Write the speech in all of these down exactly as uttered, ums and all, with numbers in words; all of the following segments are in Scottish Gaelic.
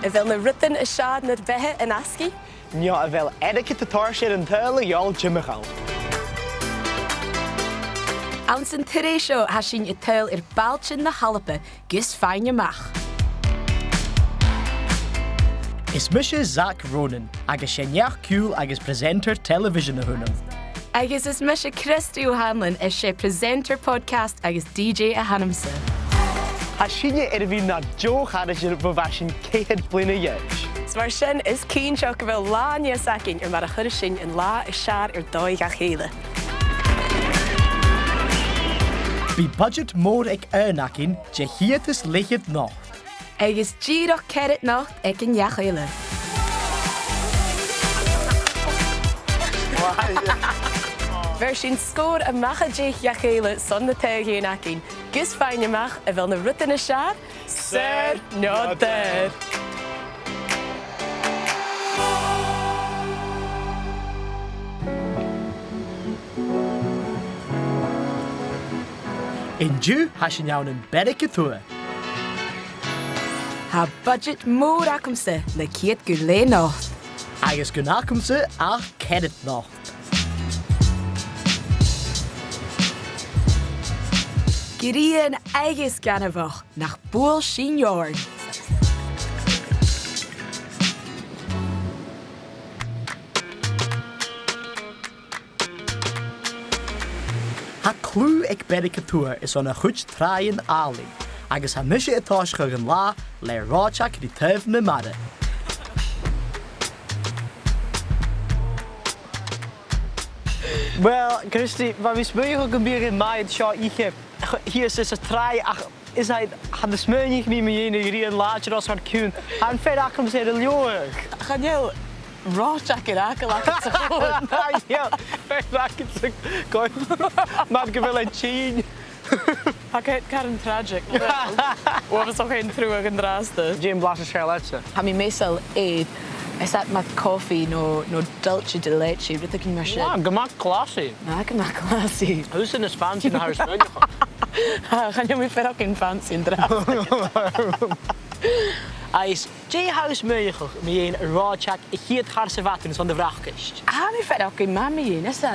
A bheil na rudan as fheàrr nur beatha an-asgaidh? No a bheil airgead a' toirt air an t-saoghal a dh'fhàgail timcheall? Anns an t-sreath seo, tha sinn a' tadhal air bailtean na h-Alba gus faighinn a-mach. Is mise Zach Ronan, agus 's e neach-ciùil agus presenter telebhisean a th' annam. Agus is mise Christy O'Hanlon, is 's e presenter podcast agus D J a th' annamsa. Tha sinne air a bhith nar deagh charaidean bho bha sinn ceithir bliadhna a dh'aois. Is mar sin, is cinnteach gu bheil latha an-diugh againn air mar a chuireas sinn an latha as fheàrr air dòigh dha chèile. Bidh budget mòr aig aon againn, de cheud is leth-cheud not. Agus dìreach ceithir not aig an neach eile. Bheir sinn sgòr a-mach à deich dha chèile son na taighean againn, gus faighinn a-mach a bheil na rudan as fheàrr, saor no daor. An-diugh, tha sinn ann am Beairic a Tuath. Tha budget mòr agamsa le ceud gu leth not. Agus gun agamsa ach ceithir not. Grian agus gainmheach, nach buail sinn oirnn. Tha cliù aig Beairic a Tuath airson a chuid tràighean àlainn, agus tha mise a' tòiseachadh an latha le reòiteag ri taobh na mara. Well, Christy, bha mi a' smaoineachadh gum biodh e math seo ithe shìos anns an tràigh, ach is e, chan eil smaoineachadh mi mu dheidhinn a' ghrian làidir os ar cionn. Tha am fear agamsa air a leaghadh. Chan eil reòiteag air fhàgail agad sa choin. Chan eil fear agad sa choin. Mar gu bheil e tinn. Tha e caran tragic. Uabhasach fhèin truagh an-dràsta. Dè am blas as fheàrr leatsa? Tha mi measail air, is e mar coffee no, no dulce de leche, rudeigin mar sin. Ah, gu math classy. Ah, gu math classy. Thusa nas fancy na tha mi a' smaoineachadh. Ah, chan eil mi a' faireachdainn fancy an-dràsta. Agus dè tha thu a' smaoineachadh mu dheidhinn reòiteag a' chiad char sa mhadainn airson do bhracaist? Tha mi a' faireachdainn math mu dheidhinn, is e,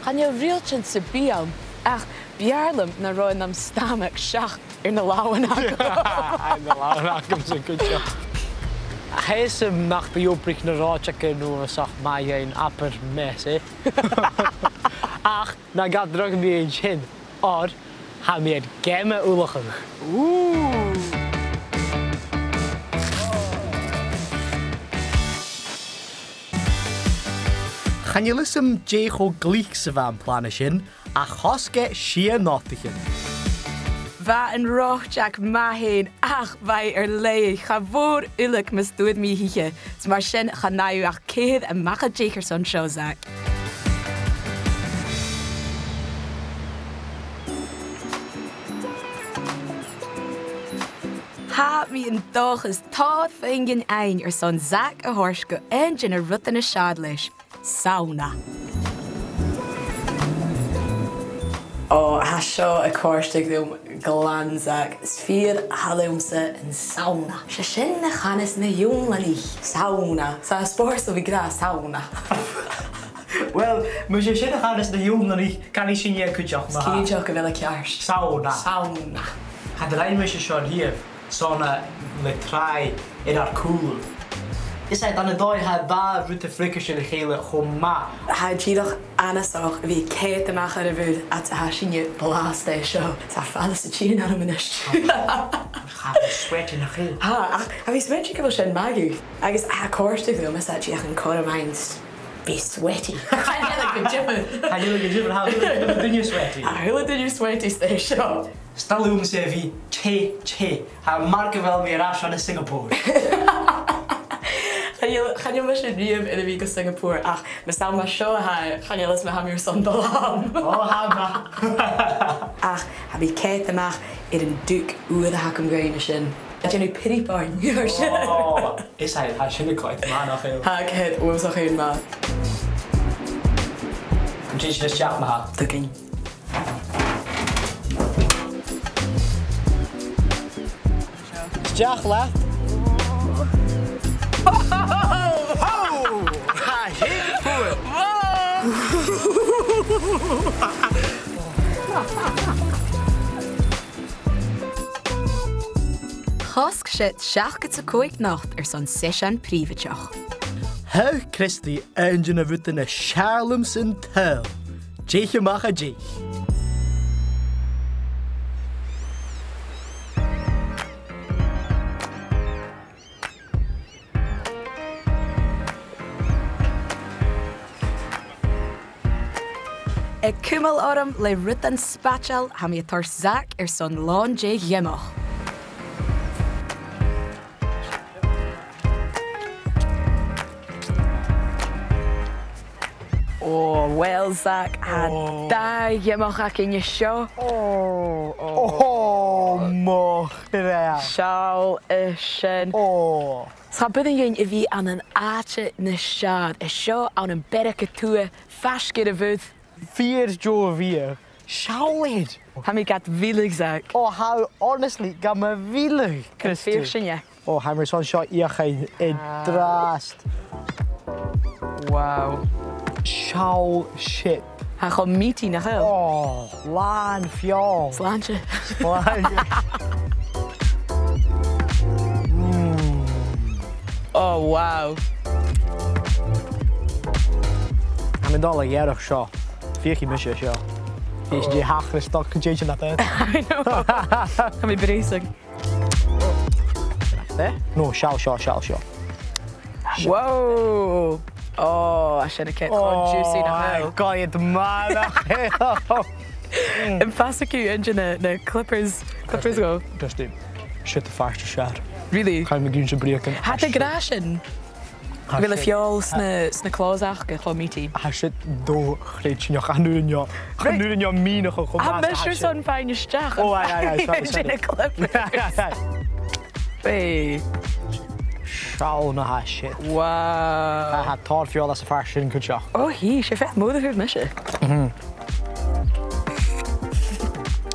chan eil riaghailtean sam bith ann, ach b' fheàrr leam nan robh e nam stamag seach air na làmhan agam. Air na làmhan agamsa cuideachd. Tha fhios agam nach bi obraichean na reòiteag an uabhasach math dhan abair mess. Ach na gabh dragh mu dheidhinn sin, oir tha mi air geama ullachadh. Ooh. Chan eil fhios agam dè cho glic 's a bha am plana sin, ach chosg e sia notaichean. Bha an reòiteag math fhèin, ach bha e air leth, cha mhòr uileag mus d' fhuair mi i thuige, is mar sin chan fhaigh thu ach ceithir a-mach à deich airson seo, Zach. Tha mi an dòchas tòrr phuingean fhaighinn airson Zach a thoirt gu aon de na rudan as fheàrr leis. Sauna. Ò, tha seo a' còrdadh rium glan, Zach. 'S fìor thoil leamsa an sauna. 'S e sin a chanas na h-iongnaich, sauna. 'S e spòrs a bhith ag ràdh sauna. Well, mas e sin a chanas na h-iongnaich, canaidh sinn e cuideachd, ma-thà. Cinnteach gu bheil e ceart. Sauna. Sauna. Cha do rinn mise seo a-riamh. Sauna le tràigh air ar cùl. Is e, dhan a' dòigh, tha dà rud a' freagairt air a chèile cho math. Tha e dìreach annasach a bhith a' coimhead a-mach air a' mhuir fhad 's a tha sinne blasta an seo. 'S e fàileadh sa tighinn orm a-nis. Tha mi sweaty nach eil. Tha, ach tha mi smaointinn gu bheil sin math dhut. Agus tha e a' còrdadh rium, is e dìreach an cothrom a th' ann. Bit sweaty. Chan eil e gu diofar. Chan eil e gu diofar, tha a h-uile duine sweaty. Tha a h-uile duine sweaty san t-sèithear seo. 'S toil leamsa a bhith teth, teth. Tha e mar gu bheil mi air ais ann an Singapore. Chan eil, chan eil mise riamh air a bhith gu Singapore, ach mas ann mar seo a tha e, chan eil fhios agam an tèid mi airson dol ann. Ò, tha math. Ach tha mi a' coimhead a-mach air an dùk ùr a th' agam dhuinn an sin. A' dèanamh pity party an uair sin. Ò, is e, tha sin a' coimhead math, nach eil? Tha e a' coimhead uabhasach fhèin math. An tèid sinn a-steach, ma-thà? Tiugainn. A-steach leat. Chosg siud seachdad 's a còig not airson seisean prìobhaideach. Thagh Christy aon de na rudan as fheàrr leam san t-saoghal. Deich a-mach à deich. A' cumail orm le rudan spaideil, tha mi a' toirt Zach airson lòn de ghiomach. Ò, uill, Zach, tha dà ghiomach againn an seo. Ò, ò. Ò, mo chreach. Seall air sin. Ò. 'S cha b' urrainn dhuinn a bhith ann an àite nas fheàrr, an seo ann am Bereik a Tuath, faisg air a' mhuir. Fìor dheagh bhiadh. Seall air. Tha mi gad mhilleadh, Zach. Ò, tha, honestly, gad mhilleadh, Christy. Fìor sin, yeah. Ò, tha mi airson seo fheuchainn an-dràsta. Wow. Seall siud. Tha e cho meaty, nach eil? Ò, làn feòil. Slàinte. Slàinte. Mm. Ò, wow. Tha mi dol a dh'fheuchainn seo. Feuchaidh mise seo. Is dè thachras dol chun dèidh sin a bhith. I know. Tha mi bracing. Eh? No, seall seo, seall seo. Wow! Ò, tha sin a' coimhead cho juicy, nach eil? Ò, gabh iad mar a tha. Am faigh sibh aon de na, na clippers, clippers dhomh? Just do. Siud a' phàirt as fheàrr. Really? Chan eil mi ag innse breugan. Tha iad ag ràdh sin. Tha siud, a bheil am feòil sna, sna clothes aca cho meaty? Tha siud do-chreidsinneach, chan urrainn dhomh, chan urrainn dhomh mìneachadh cho math 's a tha siud. Tha mise airson faighinn a-steach. Ò, aye, aye, aye, sorry, sorry. An clip. Aye, aye, aye. Hey. Seall na tha siud. Wow. Tha, tha tòrr feòil às a' phàirt sin cuideachd. Ò, tha, 's e feum mòr a fhuair mise. Mhm.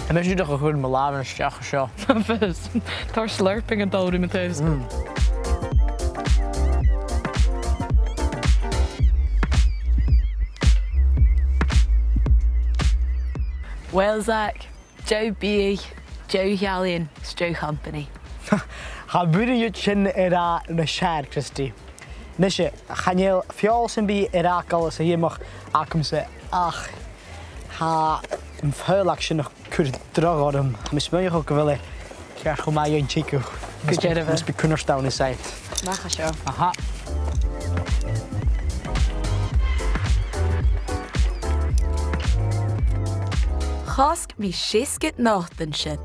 Tha mise dìreach a' cur mo làmhan a-steach an seo. Tha fios. Tòrr slurping a' dol rium an taobh. Mm. Uill, Zach, deagh bhiadh, deagh ealain, 's deagh company. Cha b' urrainn dhut sin a ràdh nas fheàrr, Christy. Nise, chan eil feòil sam bith air fhàgail sa ghiomach agamsa ach tha am faoileag sin a' cur dragh orm. Tha mi a' smaoineachadh gu bheil e ceart cho math a dhèanamh. Gu dearbh. Must be, must be Coonerstown inside. Mach à seo. Aha. Chosg mi seasgad not an siud.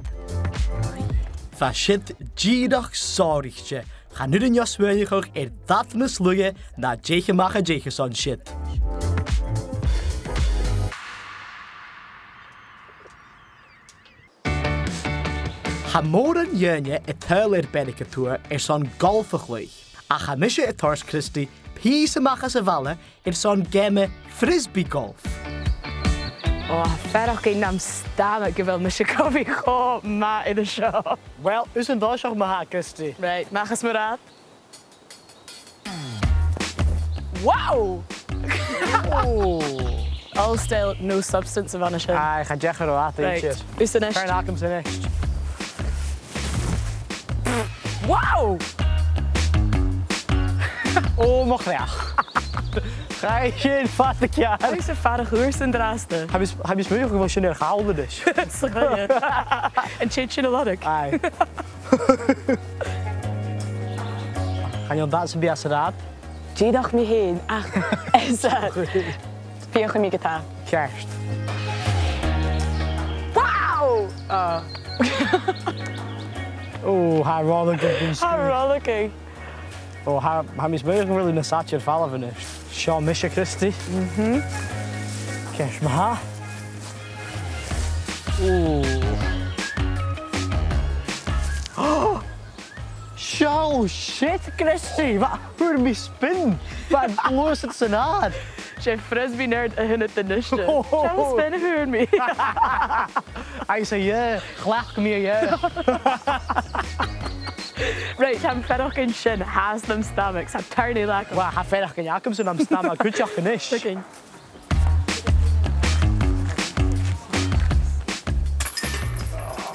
Bha siud dìreach sònraichte. Chan urrainn dhomh smaoineachadh air dad nas lugha na deich a-mach à deich airson siud. Tha mòran dhaoine a' tadhal air Bereik a Tuath airson golf a chluich, ach tha mise a' toirt Christy pìos a-mach às a' bhaile airson geama frisbee golf. Ò, tha faireachdainn nam stamag gu bheil mise gu bhith cho math air seo. Uill, thusa an toiseach ma-thà, Christy. Right, mach às mo rathad. Wow! Ò. All style, no substance a bh' ann an sin. Aye, cha deach e ro fhada idir. Right, thusa a-nis. Fair enough, thusa a-nis. Wow! Ò, mo chreach. Chaidh sin fada ceàrr. Agus a' faireachdainn ùr san-dràsta. Tha mi, tha mi a' smaoineachadh gu bheil sin air chall a-nis. Sa choinneamh. An tèid sin a lorg? Aye. Chan eil dad sam bith às an rathad. Dìreach mi fhèin, ach is, eh, feuchaidh mi ge-tà. Ceart. Wow! Ah. Ò, tha e a' roiligeadh. Tha e a' roiligeadh. Ò, tha, tha mi a' smaoineachadh gu bheil thu nas fhaide air falbh a-nis. Seo mise, Christy. Mhm. Ceart ma-thà. Ò. Seall siud, Christy! Bha, fhuair mi spin! Bha e gluasad san adhar! 'S e frisbee nerd a th' annad a-niste. Seall am spin a fhuair mi! Agus a dhà, chleachd mi a dhà. Right, tha am faireachdainn sin fhathast nam stamag, 's tha tourney leam. Uill, tha faireachdainn agamsa nam stamag cuideachd a-nis. Againn.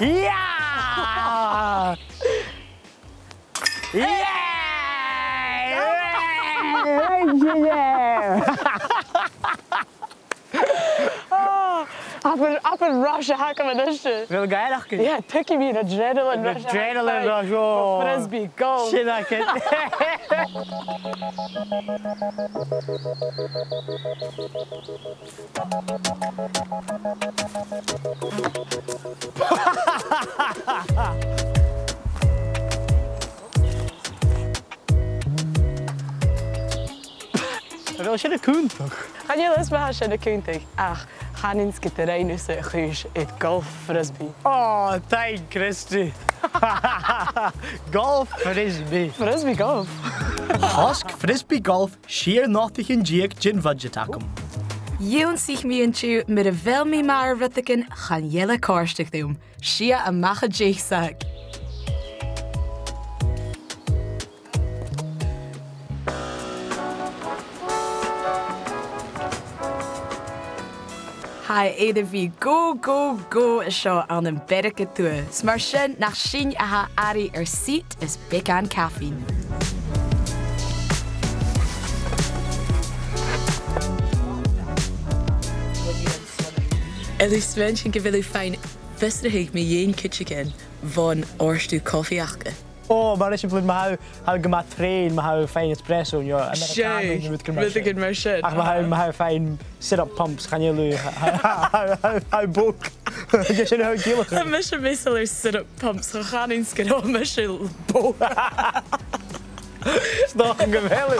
Yeah! Yeah! Yeah! Ah, abair, abair rush a th' agam a-nis. A bheil gaileachd? Yeah, tuigidh mi an adrenaline rush. Adrenaline rush, oh. Frisbee golf. Sin agad. A bheil sin a' cunntadh? Chan eil fhios 'm a tha sin a' cunntadh, ach chanainn-sa gun do rinn thusa a' chùis air golf frisbee. Oh, thank Christy. Golf frisbee. Frisbee golf. Chosg frisbee golf sia notaichean deug den bhuidseat agam. Dh'ionnsaich mi an-diugh mura bheil mi math air rudeigin, chan eil e a' còrdadh rium. Sia a-mach à deich, Zach. Tha e air a bhith go, go, go an seo ann am Beirg a Tuath. 'S mar sin nach sinn a tha airidh air sìth is beagan caffeine. A bheil thu a' smaoineachadh gu bheil thu faighinn fiosrachadh mu dheidhinn cuideigin bhon òrdugh cofaidh aca? Ò, mar eisimpleir, ma tha, tha gu math treun, ma tha thu a' faighinn espresso, no Americano, no rudeigin mar sin. Rudeigin mar sin. Ach ma tha, ma tha thu a' faighinn syrup pumps, chan eil thu, tha, tha, tha, tha thu bog. Agus sin a tha thu a' ciallachadh. Tha mise measail air syrup pumps, cha chanainn-sa gun robh mise bog. 'S dòcha gu bheil.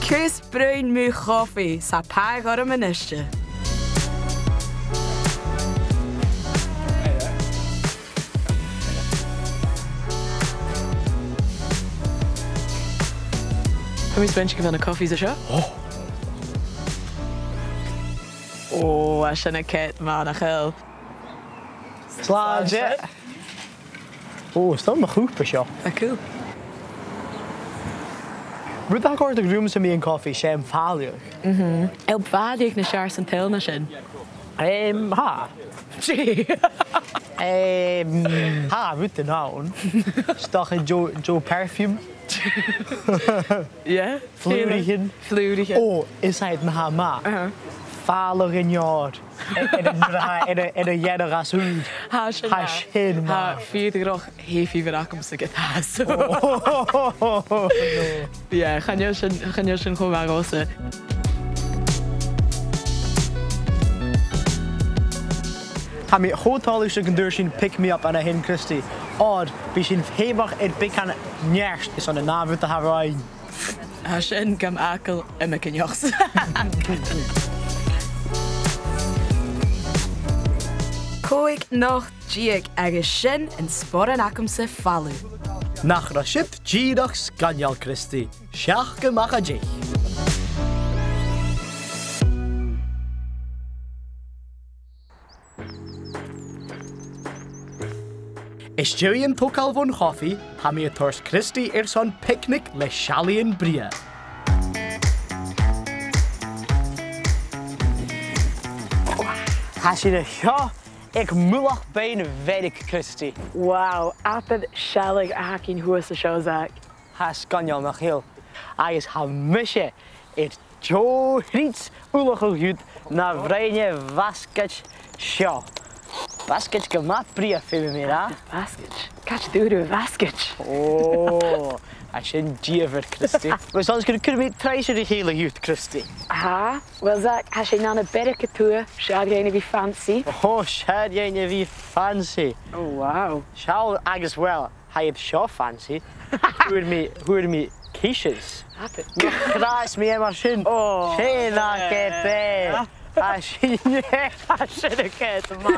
Cus broinn mu chofaidh, 's tha pàigheadh orm a-niste. Tha mi a' smaoineachadh gu bheil na cofaidhs an seo. Ò. Ò, tha sin a' coimhead math, nach eil? Slàinte. Ò, 's toil leam a' chupa seo. Tha e cool. Rud a tha a' còrdadh riumsa mu dheidhinn cofaidh, 's e am fàileadh. Mhm. A bheil fàileadh nas fheàrr san t-saoghal na sin? Em, tha. Em, tha, rud ann. 'S dòcha deagh, deagh perfume. Yeah. Flùraichean. Flùraichean. Ò, is iad na tha math. Aha. Fàileadh an fheòir. Air, air an, air a, air a dhèanamh às ùr. Tha sin math. Tha sin math. Tha fìor dhroch hay fever agamsa ge-tà, so. Oh, no. Yeah, chan eil sin, chan eil sin cho math dhòmhsa. Tha mi cho toilichte gun d' fhuair sinn pick me up an sin, Christy. Oir bidh sinn a' feumach air beagan neart airson an ath rud a tha romhainn. Tha sin gam fhàgail iomagaineach. Còig not deug agus sin an sporan agamsa falamh. Nach robh siud dìreach sgoinneil, Christy? Seachd a-mach à deich. Às dèidh an togail bhon chofaidh, tha mi a' toirt Christy airson picnic le seallaidhean brèagha. Tha sinn an seo aig mullach Beinn Bheirg, Christy. Wow, abair sealladh a th' againn shuas an seo, Zach. Tha e sgoinneil, nach eil? Agus tha mise air deagh thriot ullachadh dhut na bhroinn a' bhasgaid seo. Basgaid gu math brèagha, feumaidh mi ràdh. Basgaid? Càit an d' fhuair thu a' bhasgaid? Ò, tha sin dìomhair, Christy. Bha mi an dòchas gun cuireadh mi treis air a chèile dhut, Christy. Aha. Uill, Zach, tha sinn ann am Beirg a Tuath, sealltainn a bhith fancy. Ò, sealltainn a bhith fancy. Oh, wow. Seall agus, well, tha iad seo fancy. Fhuair mi, fhuair mi quiches. Happy. Nach crath mi e mar sin. Oh. Sin agad e. Tha sin, tha sin agad e, ma.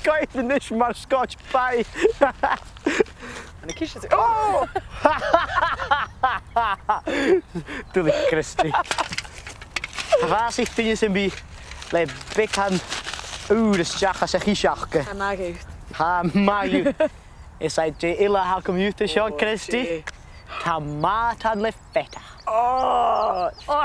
Gabh a-nis mar Scotch pie. An quiche. Oh! Duilich, Christy. Bhàsaich duine sam bith le beagan ùir a-steach às a' chise aca. Tha math dhut. Tha math dhut. Is e dè eile a th' agam dhut an seo, Christy. Tha màthan le feta. Oh! Oh!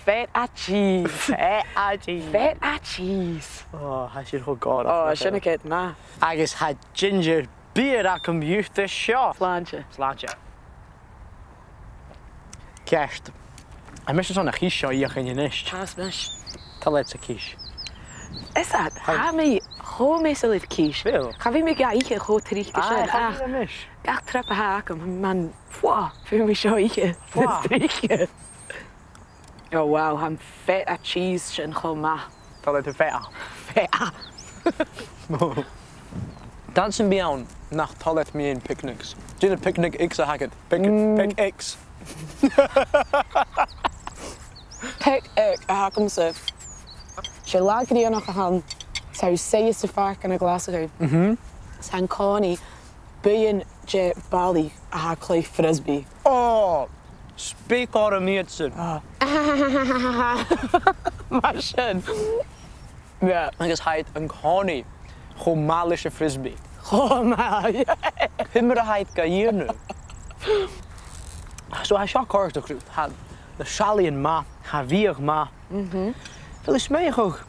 Feta cheese. Feta cheese. Feta cheese. Ò, tha sin cho gòrach. Ò, sin agad e. Agus tha ginger beer agam dhut an seo. Slàinte. Slàinte. Ceart. Tha mise airson a' chise seo fheuchainn a-nis. Tha mise. Toil leat sa chise? Is e, tha mi cho measail air quiche. Bheil? Cha bhi mi ga ithe cho tric sin. Aye, cha bhi mise. Gach trip a th' agam, man, fua, feumaidh mi seo ithe. Fua. Tric. Oh wow, tha am feta cheese sin cho math. Toil leat feta? Feta. Dè an seòrsa bhean nach toil leat mu picnics? Dè na picnic icks a th' agad? Pic, mm, pic icks. Pic ick a th' agamsa. 'S e latha grianach a th' ann, 's tha thu suidhe sa phark ann an Glaschu. Mhm. 'S tha an-còmhnaidh buidheann de bhalaich a tha a' cluich frisbee. Ò, speak orm iadsan. Ah. Mar sin. Yeah. Agus tha iad an-còmhnaidh cho math leis a' frisbee. Cho math, yeah. Ciamar a tha iad ga dhèanamh? So tha seo a' còrdadh riut, tha na seallaidhean math, tha a' bhiadh math. Mhm. Bheil thu a' smaoineachadh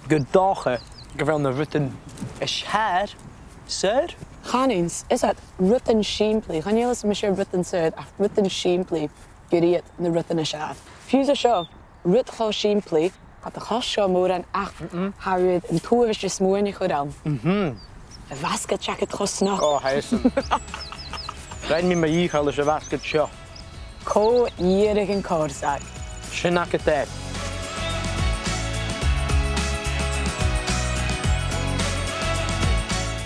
gur dòcha gu bheil na rudan as fheàrr saor? Chan eil, is iad rudan sìmplidh. Chan eil fhios a'm an e rudan saor, ach rudan sìmplidh gur iad na rudan as fheàrr. Fiù 's seo, rud cho sìmplidh, cha do choisinn seo mòran ach, mm-mm, tha thu air an t-uabhas de smuain a chur ann. Mhm. A' bhasgaid agad cho snog. Ò, tha esan. Rinn mi mo dhìcheall leis a' bhasgaid seo. Cò dh'iarradh an còrr, Zach? Sin agad e.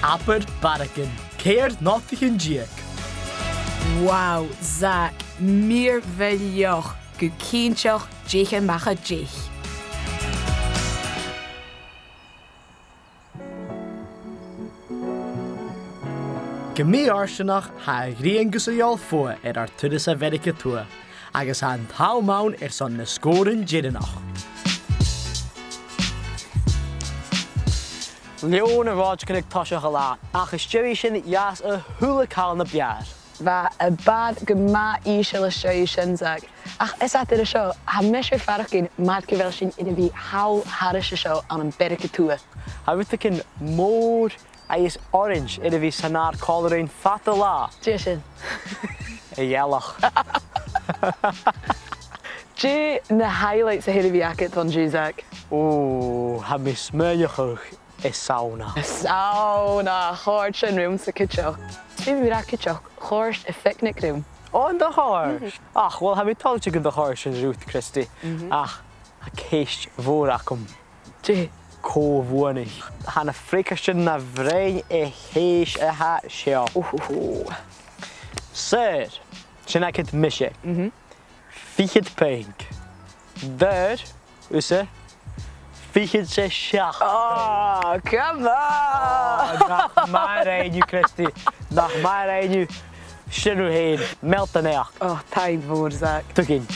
Abair Barragan, ceithir notaichean deug. Wow, Zach, mìorbhaileach, gu cinnteach deich a-mach à deich. Gu mì-fhortanach, tha a' ghrian gus a dhol fodha air ar turas a Mheiriceà a Tuath, agus tha an t-àm ann airson na sgòran deireannach. Leòn a' bhòidseachain aig toiseach an latha, ach às dèidh sin, dh'fhàs a h-uile càil na b' fheàrr. Bha am bàrr gu math ìosal às dèidh sin, Zach. Ach is e, an uair seo, tha mise a' faireachdainn mar gu bheil sinn air a bhith thall thairis an seo ann am Beathag a Tuath. Tha rudeigin mòr agus orains air a bhith san adhar còmhla rinn fad an latha. Dè sin? A' ghealach. Dè na highlights a th' air a bhith agad an-diugh, Zach? Ò, tha mi a' smaoineachadh an sauna. An sauna, chòrd sin riumsa cuideachd. Bidh mi ag ràdh cuideachd, chòrd am picnic rium. Ò, an do chòrd? Mhm. Ach, uill, tha mi toilichte gun do chòrd sin riut, Christy. Mhm. Ach, tha ceist mhòr agam. Dè? Cò bhuannaich? Tha na freagairtean na bhroinn a' cheist a tha seo. Ohoho. Saor, sin agad mise. Mhm. Fichead puing. Daor, thusa, fichead 's a seachd. Oh, come on! Oh, nach math a rinn thu, Christy. Nach math a rinn thu. Sin thu fhèin. Meal do naidheachd. Oh, taing mhòr, Zach. Tugainn.